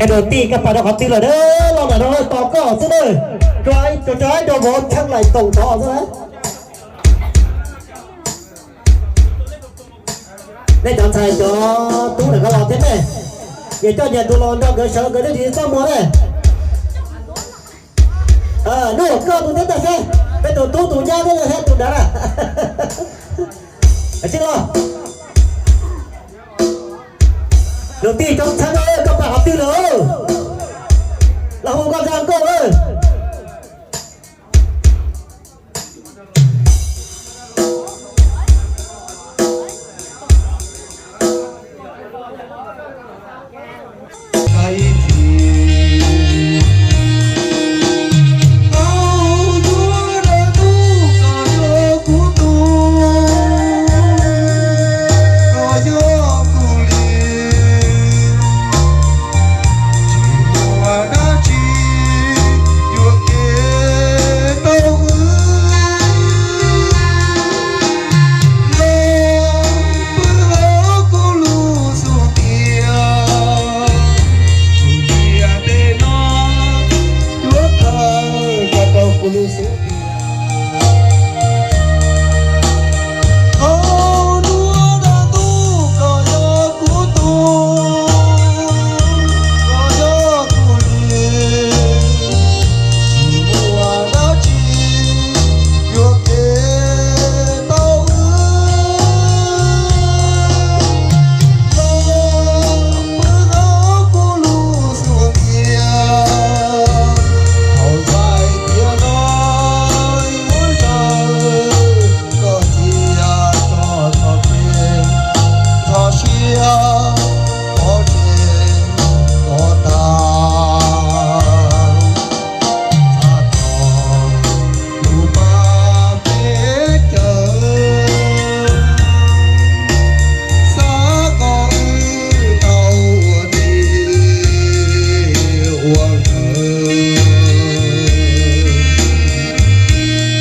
Es rau tij koj pais rau qhov twg lawm na, los ntawm no tos koj xwb na. Rau rau rau vauv Cheeb Laim Toom tod xwb na. Nej cov ntxhais cov tub ntawm ko los thiab ne, es coj nyias tus los nrog nkawd sawv nkawd twb tsis txaj muag ne. Nub koj tus thiab tag seb, peb tus tub tus nyab thiab thiab tus nrad na. Tsis los, tus tij Tsoov Txheeb, koj pais qhov twg lawm? Los hu koj zaj nkauj lawm.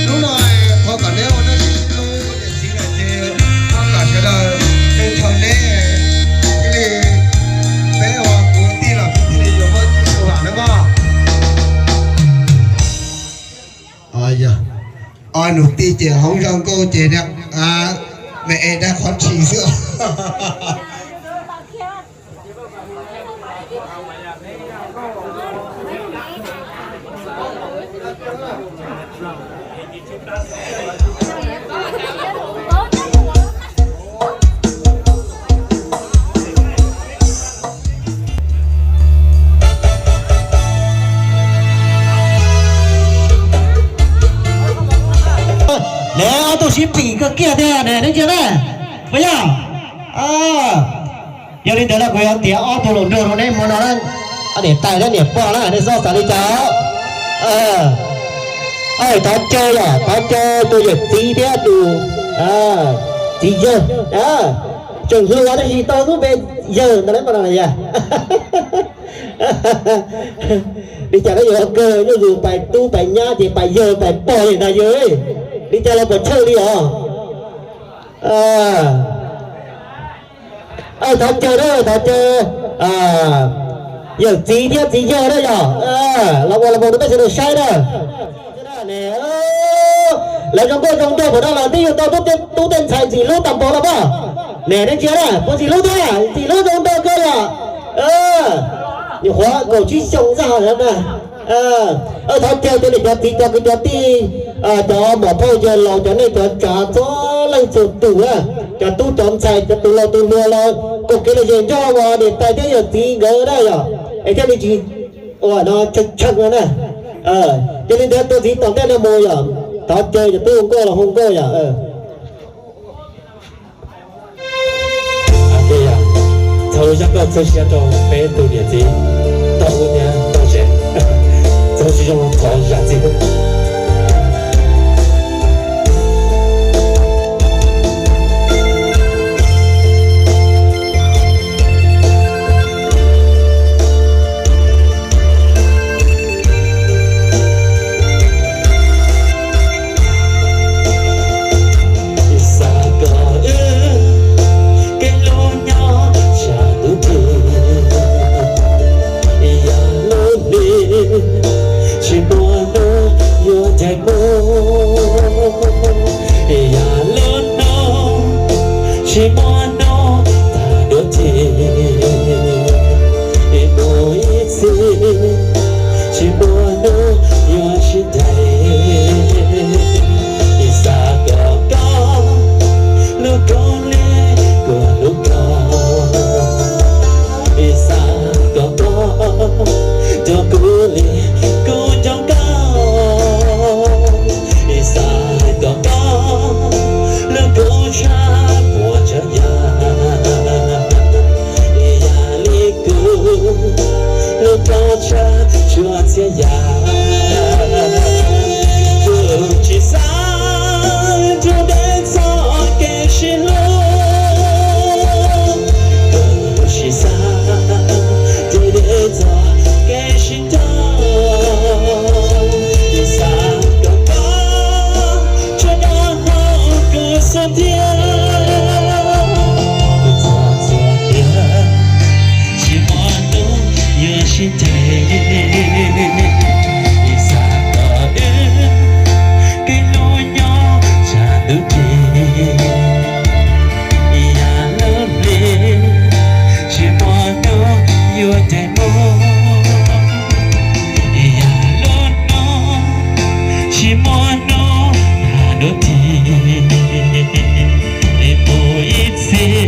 Hnub no thov kom neb ua dab tsi hlub niam txiv lawm ces thov kom sawv daws ntshaw neb thiaj li, peb ua kwv tij los peb thiaj li yuav muaj txij tus vam nawb mog. Ob nus tij ces hoob zoo nkauj ces me es dag qhov tshis xwb. Neb ob tug sib pim kawg kiag tiag ne, neb ntsia na. Puas yog? Yog li ntawd no kuv yuav ntiav ob tug hluas nraug rau neb hmo no na. Niam tais thiab niam pog na, nej xob xav li cas? Thov caw yom, thov caw tus yawm txiv thiab tus txiv yawg. Tseem hluas tab sis tau lub npe yawg ntawd lawm mas no yog. Li cas los yuav kawg, nyob zus pais tub pais nyab ces pais yawg pais pog li ntag yawg. Li cas los puas tshawj li os? Thov caw na, thov caw yawm txiv thiab txiv yawg na yog, los ua los mus rau peb sawv daws saib na. Lawv zoo nkauj zoo nraug npaum no los twb yug tau tub tej ntxhais ntxim hlub tag npaum los mas. Ne, nej ntsia na, puas ntxim hlub thiab? Ntxim hlub zoo nraug kawg yom. Nyuam qhuav kaum tsib xyoo txog lawm na. Thov caw cov niam cov txiv cov kwv cov tij, cov muam phauj yawg laus cov neej cov tsav txhua leej txhua tus, cov tub cov ntxhais cov tus laus tus hluas los koom kev lom zem nrog uas niam tais thiab yawm txiv nkawd na yom, es thiaj li tsis ua no tshee tshee no na. Yog li ntawd tuaj ntxiv tom ntej no mus yom, thov caw cov tub hu nkauj los hu nkauj yom. Txhua zaj nkauj txhua siab rau peb tus niam txiv tau ub thiab tau tsev, txhua tsis zoo thov zam txim. Xav kom wb kev hlub nyob tshaj tub twg. Ua hnub yuav sib ncaim, ib xav kom koj hlub kuv li kuv hlub koj, ib xav kom koj nco kuv li kuv nco koj, ib xav kom koj hlub kuv tshaj puas tsav yam, ib yam li kuv hlub koj tshaj txhua txhia yam. Kuv tsis xav nrug deb txoj kev sib hlub, kuv tsis xav nrug deb txoj kev sib nco, ib xav kom koj tsuas nyob hauv kuv xub ntiag. Kuv txhua txhua tiam tsis muaj hnub yuav sib ncaim, ib xav kom wb kev hlub nyob tsa ntuj ris, ib yam lub hli tsis muaj hnub yuav ncaim mus, ib yam lub hnub tsis muaj hnub nag dua ris, es mus ib txhis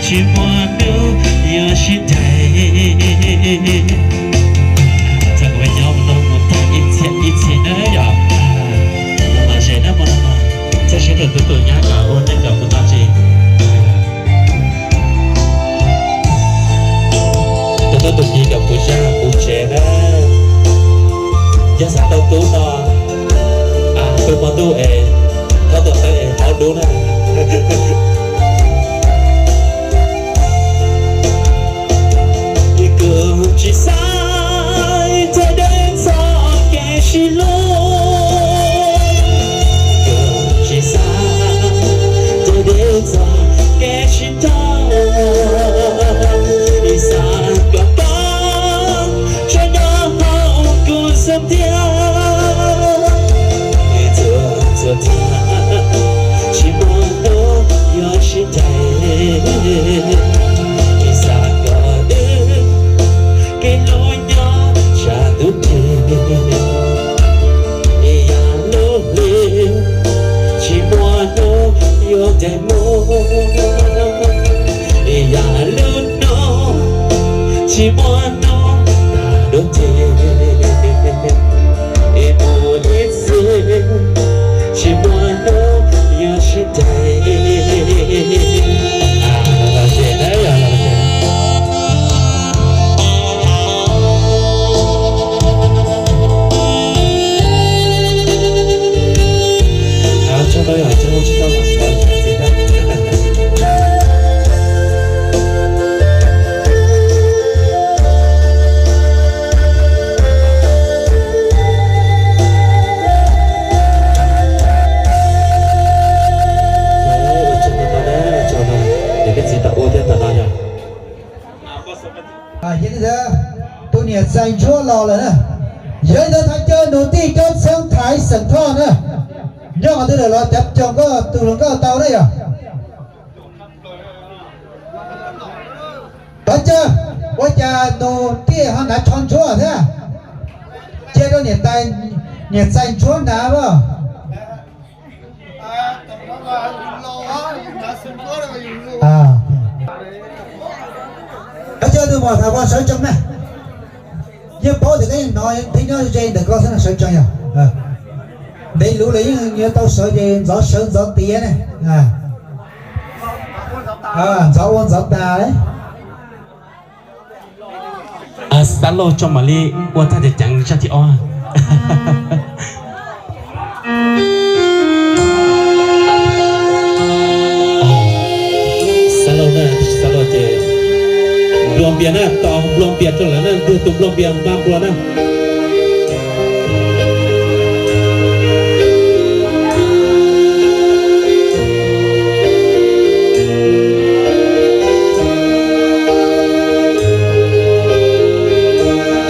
tsis muaj hnub yuav sib ncaim. Txog kuv me nyuam mus no mus tag ib txhis ib txhis na yom. Los ze na mus no, txhaj sib tawm tus tus nyab kom ua neej kom kuv tau tsis Tus tub tus kiv kom kuv zaj kuv tsev na, yog xav tau tub no, tus hmo ntuj es thov tuam tawv es hauv dub na. Kuv tsis xav nrog deb txoj kev sib hlub, kuv tsis xav nrog deb txoj kev sib nco, ib xav kom koj tsuas nyob hauv kuv xub ntiag. Txhua txhua thaum tsis muaj hnub yuav sib ncaim, ib xav kom wb kev hlub nyob tsa ntuj ris, ib yam lub hli tsis muaj hnub yuav ncaim mus, ib yam lub hnub tsis muaj hnub nag dua ris, es mus ib txhis tsis muaj hnub yuav sib ncaim. Los ze na yog los ze. Tsaug ntau yog tsaug tsis tau los xav tsis tau. Ua tsaug ntau na, tsaug no, es peb txiv tau ua thiab ntawm no yog. Tus niam Txais Ntsuab los lawm na. Yog li ntawd thov caw nus tij Cob Txheeb Thaiv Xeem Thoj na, nyob qhov twg lawm los cav coom koj tus hluas nkauj tau na yog. Thov caw, ua cas nus tij ho hnav tsho ntsuab thiab? Cia rau niam tais, niam Txais Ntsuab hnav los. Thov caw tus muam Thaiv Vaj sawv tsees na. Yeej paub tias koj yeej hnov pheej nyob ze ntawm koj xwb no, sawv tsees yog. Ntev luv lawm yeej yuav tau sawv ces ntxov sawv ntxov tiav ne. Ntxov ua ntxov tas. Xab Lauj tso mam li ua tag ceev ceev zaj thib ob. Xab Lauj na, Xab Lauj ces nplua npias na, tos nplua npias rau lawm na, ntug tus nplua npias npaj nplua na.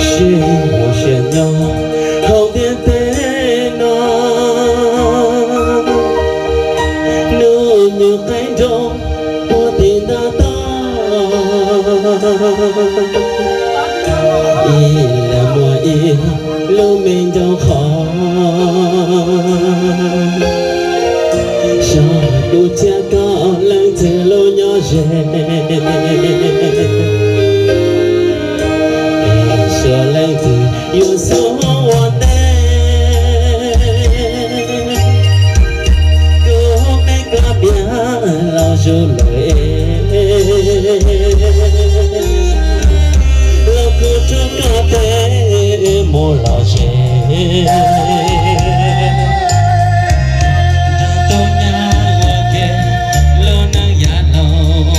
Sib mus sib nyob hauv ntiaj teb no, hnub nyoog qaib nroos puag tim ntav toj, ib leeg muaj ib ua ntej, kuv me koj tiag los zus lawm es, los kuv rub koj tes mus lom zem. Nrog tus nyab ua ke, lub neej yav laus,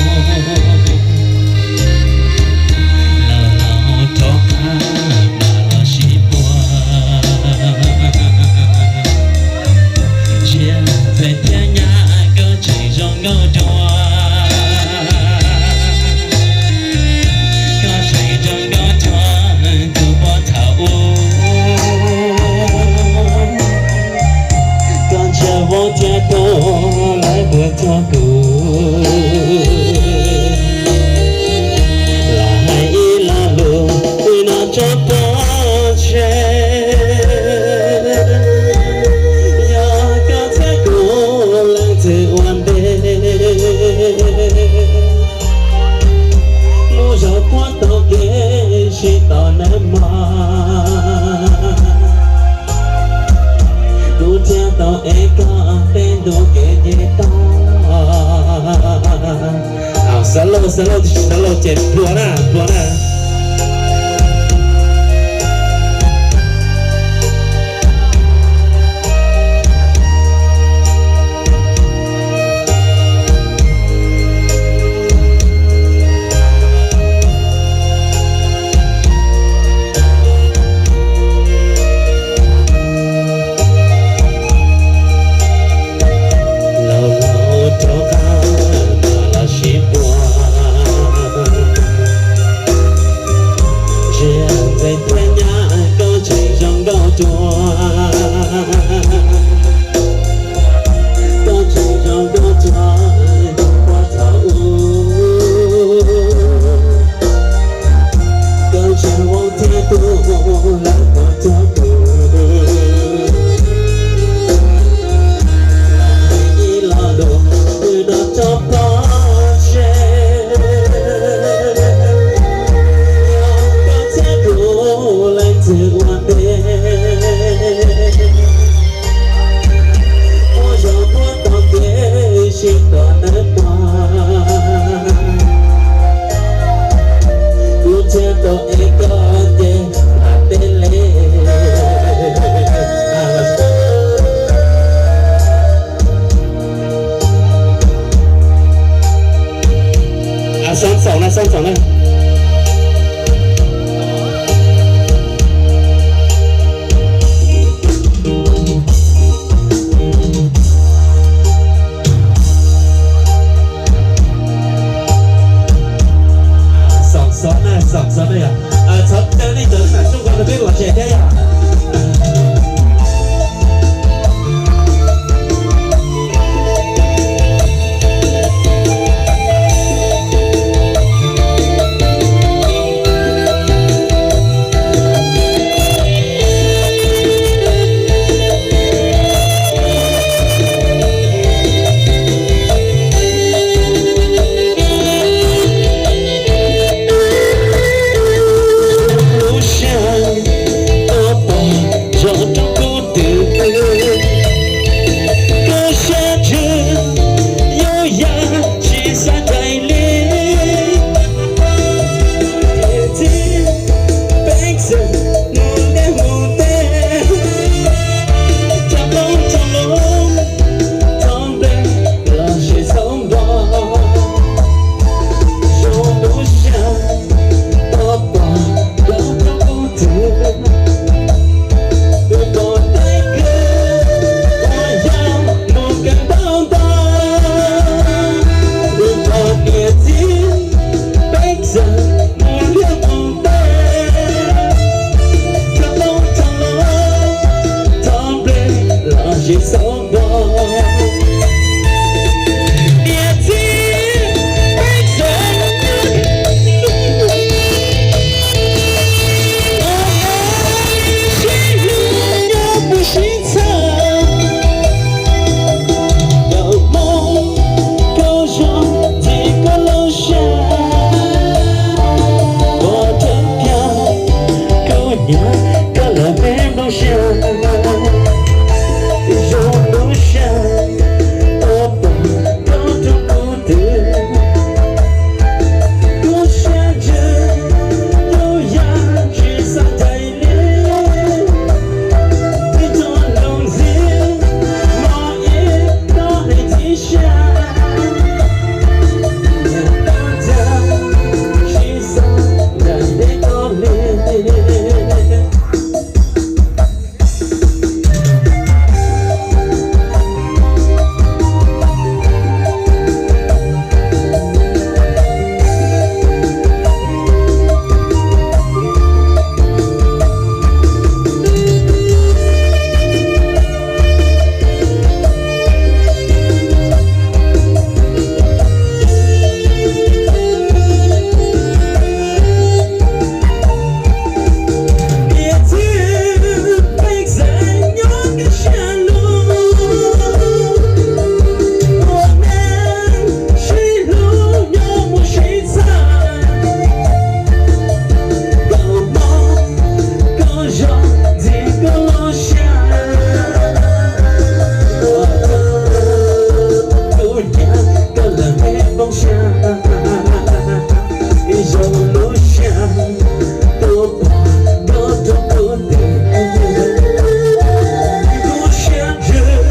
los los rov qab mam los sib puag. Ziab Ntxawm thiab nyab, koj tseem zoo nkauj dua, koj tseem zoo nkauj dua tus poj thaum ub. Koj ntsia vauv thiab pog lawv puas txog kuv, los hais ib lo lus twg no tso pov tseg. Yog koj thiab kuv leej twg ua ntej, lub zos puag tau kev sib tau nawb mog. Kuv thiaj tau ev koj tej ntu kev nce toj. Xav lauj, xav lauj, tsis xav lauj ces pluag na, pluag na. Laus laus rov qab mam los sib puag. Zoo lub sij hawm tuaj pom koj rau kuv twg, kuv siab ntsws, kuv yam tsis xav ncaim li. Ib txoj lus ntxiv, hmo ib koj hais tib siab, niam koj tias tsis xav ncaim deb koj li. Zoo lub sij hawm tuaj pom koj rau kuv twg, kuv siab ntsws,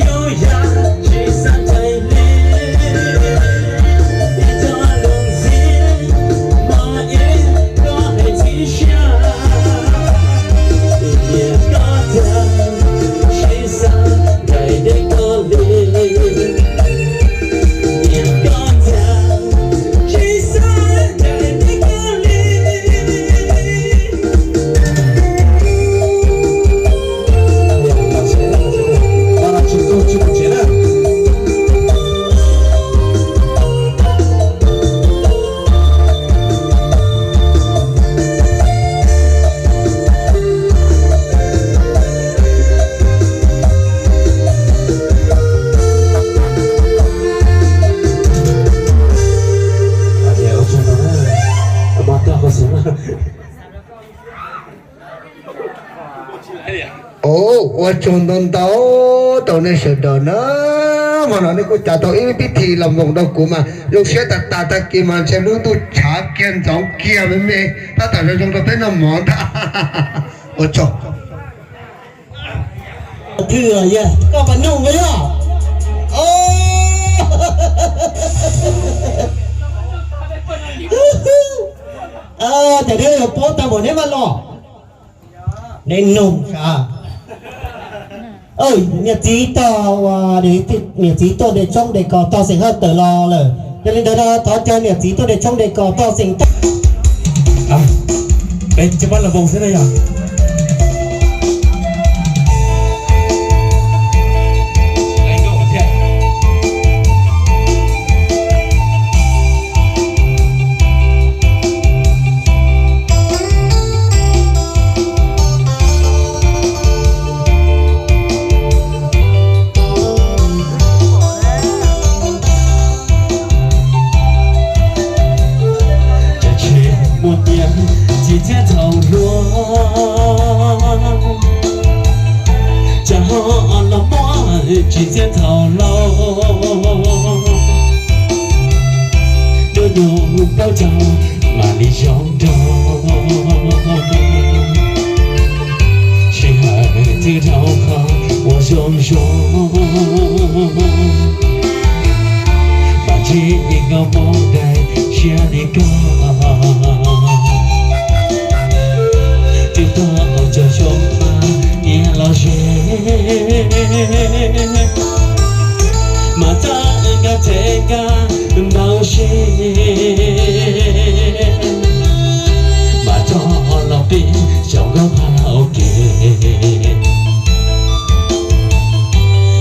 kuv yam tsis xav ncaim li. Ib txoj lus ntxiv, hmo ib koj hais tib siab, niam koj tias tsis xav ncaim deb koj li. Niam koj tias tsis xav ncaim deb koj li. Ua tsaug ntau ntau rau nej sawv daws na. Hmo no nej kuj cav tau ib pib thi los voos rau kuv mas zoo siab tas tas, tag kis mas ntshe lub ntuj tshav kiag ntxoov kiag me me, tab tom zoo zoo rau peb noj mov ntag. Ua tsaug. Thwj, koj puas nug yog? Ces neb yuav paub tag npaum neb maj los. Neb nug sav. Niam txiv tog, niam txiv tuaj de tshoob de kos tog xeem Hawj Tawm los lawm, yog li ntawd no thov caw niam txiv tuaj de tshoob de kos tog xeem Tag. Peb cov pab los voos xwb na yog. Cas tsis muaj tias tsis txhiaj thaum hluas, cas ho los muaj tsis txhiaj thaum laus. Hnub nyoog paub tsaug mam li zoo nraug, sij hawm twb dhau qhov uas zoo zoo. Mas tsis nkauj muab dai siab li koj, twb tau ua cov xyoo mas niam los ze, mas txawj nkag txhij nkag npau suav, mas tso los pib xyaum nkauj qhov ua ke.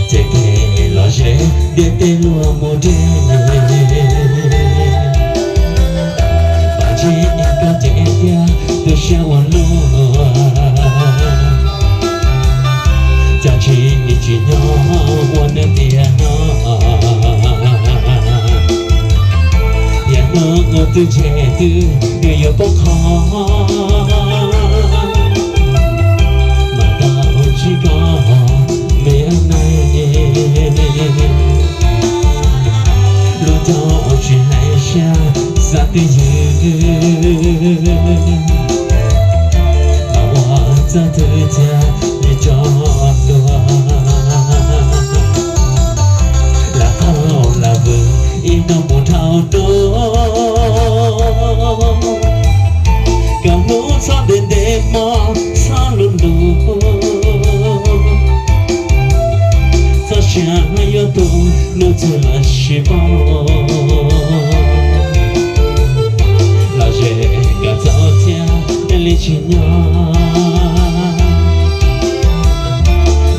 Ces kev lom zem ntiaj teb luag mus deb, mas tsis koj ces tiag tu siab ua luaj, cas tsis tsim nyog ua neeg tiag no. Yam no ua twb ntshe twb nws yuav poob qho, Twj ywm, mas ua txoj twg thiaj li tso dua. Lam qhau lam vwm ib hnub mus dhau hnub, cov hnub txhob ntev ntev hmo txhob luv luv. Txoj sia yuav tu, nub twg los tsis paub. Los ze kom txaus thiab li tsis nyob,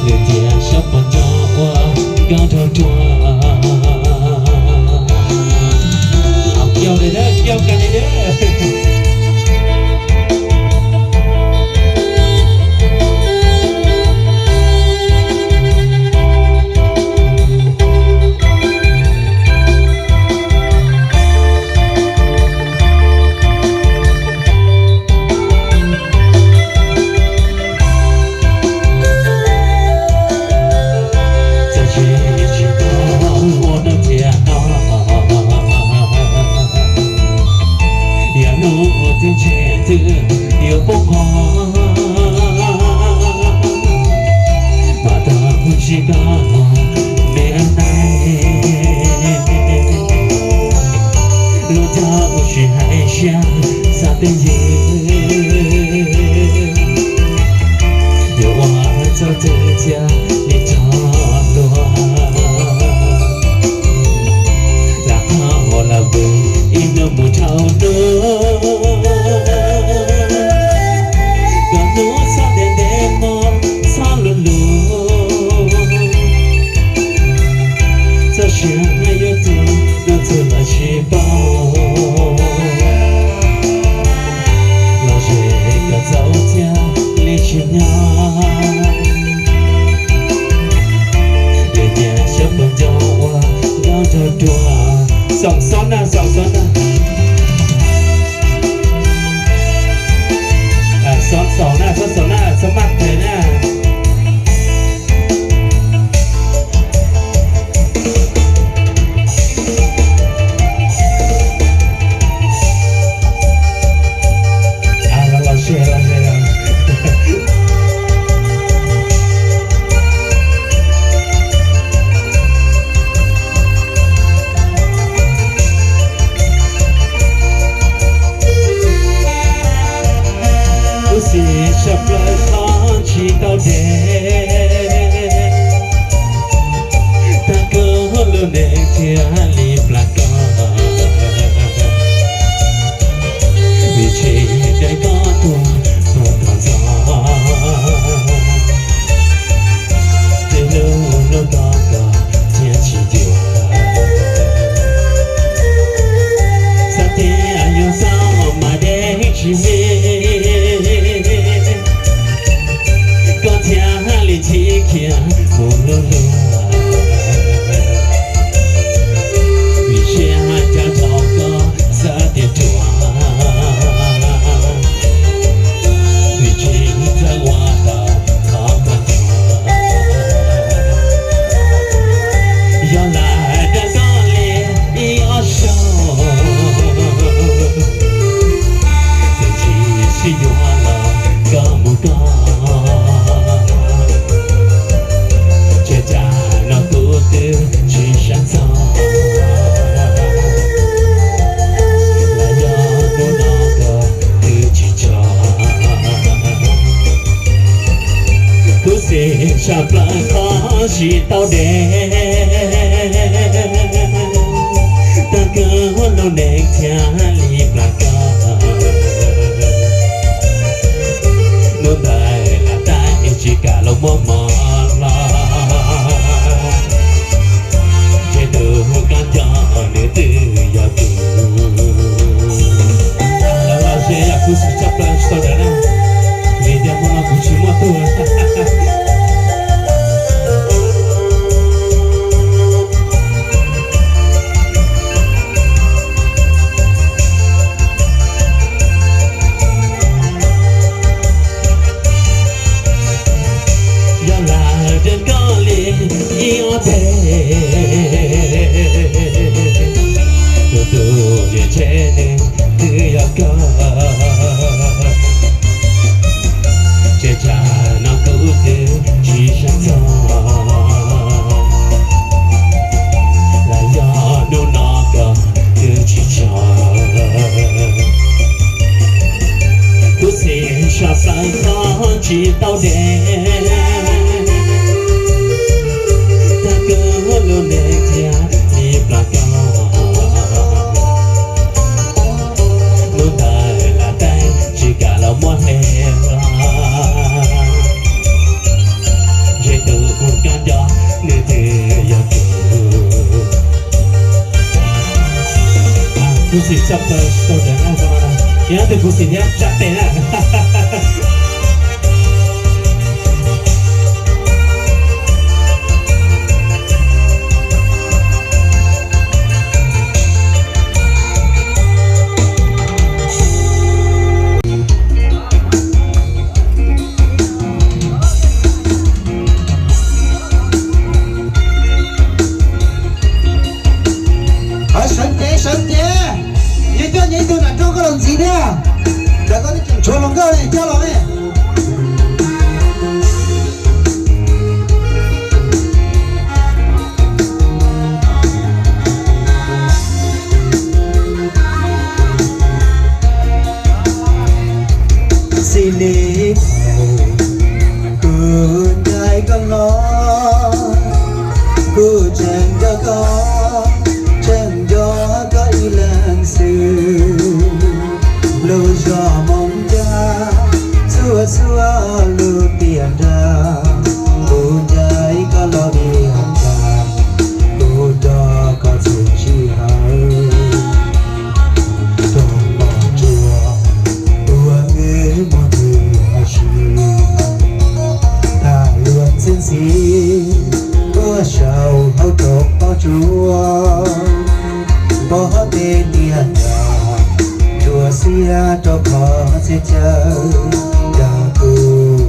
lwm tiam xyov puas nco ua nkauj nraug ruam. Au, kiag li na, kiag kawg li na. Txawm tsis tsis tau ua hnub tiam no, yog hnub twg ntshe twb yuav poob qho, mas tau mus ntsib koj me neej. Lub nco ua tsis hais siab xav twj ywm, yuav ua txoj twg thiaj li tso dua. Lam qhau lam vwm ib hnub mus dhau hnub, kom hnub txhob ntev ntev hmo txhob luv luv. Txoj sia yuav tu, nub twg los tsis paub. Los ze kom txaus thiab li tsis nyob, lwm tiam xyov puas nco ua nkauj nraug ruam. Xoom xob na, xoom xob na. Xob xoom na, xob xoom na, xob maj phem na. Kuv xim sawv plaws qhov tsis tau deb, tag koj lub neej thiaj li plam koj. Vim tsis deb koj tuag tuag txog txog, twb hlub hlub koj koj thiaj tsis yuam. Xav tias yuav xav mas deb tsis me, koj thiaj li ntsib kiag mus luag luag. Vim siab hais cas thaum koj xav tias ruam, vim tsis txawj ua tau qhov koj ntuas. Yog lam dag koj li ib ob zaug, txawm tsis sib yuav los koj mus koj, ntshe tsam no kuv twb tsis sab txog, los yog hnub no koj twb tsis tshua. Kuv xim sawv plaws qhov tsis tau deb, tag koj lub neej thiaj li plam koj. Hnub ntawd lam tab tsis kam los muab mov hlo, ces tus koj nco nws twb yog kuv. Los los ze yog kuv xim sawv plaws tsis tau deb na, vim tias hmo no kuv tsis muaj tug. Tsis tau de, tag kawg lub neej thiaj li plam koj. Hnub ntawd lam teeb tsis kam los muab hle los, ntshe tus koj nco nws twb yog tus. Kuv xim tshaj plaws tsis tau deev na, yog tus kuv xim thiab tsa tes na. Sawv cev sawv cev, yog coj nyias ib tug nram rooj koj los ntxiv thiab. Cas koj twb tseem tshuav hluas nkauj li coj los ne. Xij li thaum kuv ncaim koj los, kuv tseem nco koj, tseem nco koj ib leeg xwb. Lub zos Hmoob Ncas txhua txhua lub tiam nrag, kuv ncaim koj los li cas, kuv nco koj txhua sij hawm. Rau pom tsuas uas wb muaj ntsws ua si, tham luag ntxhi ntxhi tuaj saum hauv roob pob tsuas, npog tej tiaj nrag, tsuas xiab rau qhov txhia chaw, cas kuv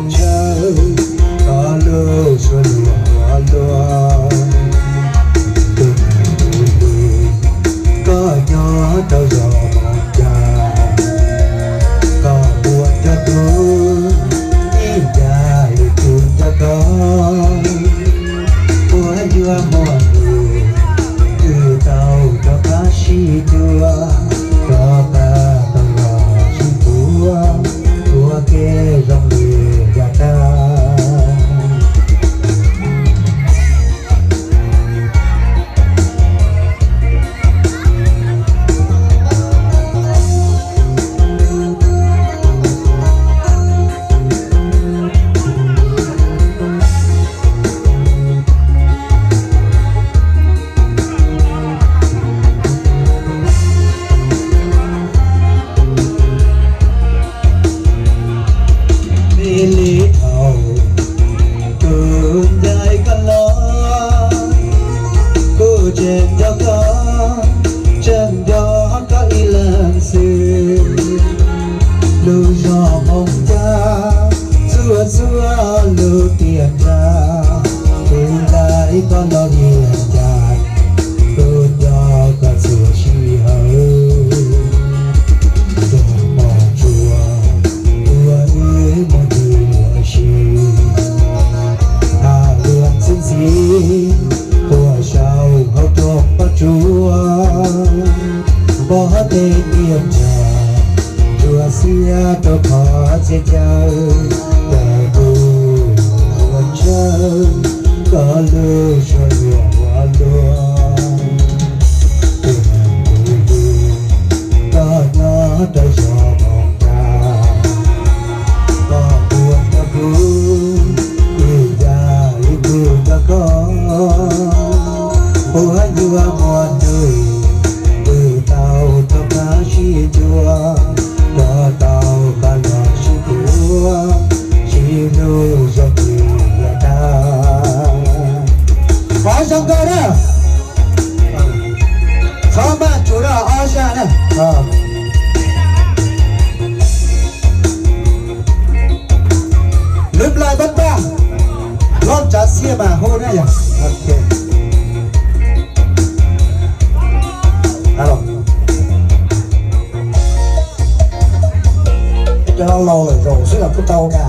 ntshaw koj lub suab luag ua luaj. Tus neeg tus twg koj nyob rau zos Hmoob Ncas, koj puas nco kuv ib yam li kuv nco koj? Puas yuav muaj ntsws wb tau rov qab sib cuag, rov qab tau los sib puag ua ke zoo li yav tag? Xij li thaum kuv ncaim koj los, kuv tseem nco koj, tseem nco koj ib leeg xwb. Lub zos Hmoob Ncas txhua txhua lub tiam nrag, kuv ncaim koj los li cas, kuv nco koj txhua sij hawm. Rau pom tsuas uas wb muaj ntsws ua si, tham luag ntxhi ntxhi tuaj saum hauv roob pob tsuas, npog tej tiaj nrag, tsuas xiab rau qhov txhia chaw, cas kuv yuav ntshaw koj lub suab luag ua luaj. Tus neeg tus twg koj nyob rau zos Hmoob Ncas, koj puas nco kuv ib yam li kuv nco koj? Puas yuav muaj ntsws wb tau rov qab sib cuag, rov tau koj los sib puag, sib hlub zoo li yav tag? Pov zoo nkauj na. Txhob maj tsuas rau ob zaj na. Lub nplai pab pab, loj tsav xiab mas hu na yog. Cov no laus lawm zaum xwb los kuj tau na.